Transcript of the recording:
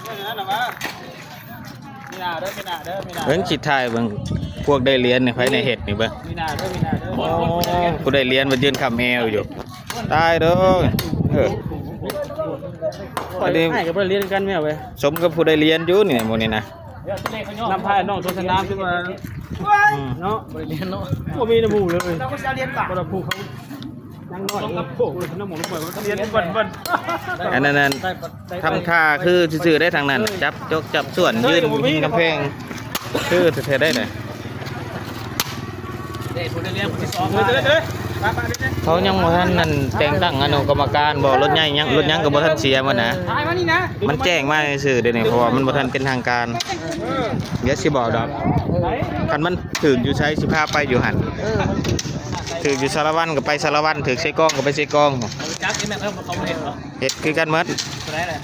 ມີໜ້າເດີ ມີໜ້າເດີ ມີໜ້າ ເບິ່ງ ຊິຖ່າຍເບິ່ງ ພວກໄດ້ຫຼຽນນີ້ ໃຜໃນເຮັດນີ້ເບິ່ງ ມີໜ້າເດີ ມີໜ້າເດີ ໂອ້ ຜູ້ໄດ້ຫຼຽນມາຢືນຄ້ຳແອວຢູ່ ຕາຍເດີ ເອີ ອັນນີ້ ອ້າຍກໍບໍ່ໄດ້ຫຼຽນກັນແມ່ເວີຍ ສົມກັບຜູ້ໄດ້ຫຼຽນຢູ່ນີ້ ໝູ່ນີ້ນະ ນຳພານ້ອງໂຕສະໜາມ ຄືວ່າ ອືມ ເນາະ ບໍ່ໄດ້ຫຼຽນເນາະ ບໍ່ມີນຳໝູ່ເລີຍ ເຮົາກໍຊິເອົາຫຼຽນບາດ ບໍ່ໄດ້ຜູກເຂົາ ຍັງນ້ອຍ ໂອ້ໂຫ ນ້ຳໝູ່ນ້ຳໝູ່ມັນກໍລຽນເບິດເບິດ ອັນນັ້ນນັ້ນ ໄດ້ ໄດ້ ທຳທ່າຄືຊື່ໆໄດ້ທາງນັ້ນ ເອີ ຈັບຈົກຈັບສ່ວນ ເອີ ຢືນ ບໍ່ມີ ກຳແພງ ຄືແທ້ໆໄດ້ນະ ເດ້ ຜູ້ໄດ້ລຽນຜູ້ທີສອງມາ ເດີ ເດີ ເດີ ໄປ ໄປ ໄປ ເຂົາຍັງບໍ່ທັນນັ້ນ ແຕ່ງຕັ້ງອະນຸກຳມະການບໍ່ ລົດໃຫຍ່ຍັງ ລົດຍັງກໍບໍ່ທັນເສຍມານະ ເອີ ຖ່າຍມານີ້ນະ ມັນແຈ້ງມາຊື່ໆເດນີ້ ເພາະວ່າມັນບໍ່ທັນເປັນທາງການ ເອີ ດຽວຊິບອກດອກ ໄປ ຄັນມັນຖືກຢູ່ໃສຊິພາໄປຢູ່ຫັ້ນ ເອີ ຖືກຢູ່ສາລະວັນກໍໄປສາລະວັນ ຖືກເຊກອງກໍໄປເຊກອງ ຈັກນີ້ແມ່ນເຂົາ ເຂົາບໍ່ເຮັດເນາະ ເຮັດຄືກັນໝົດ ຜູ້ໃດລະ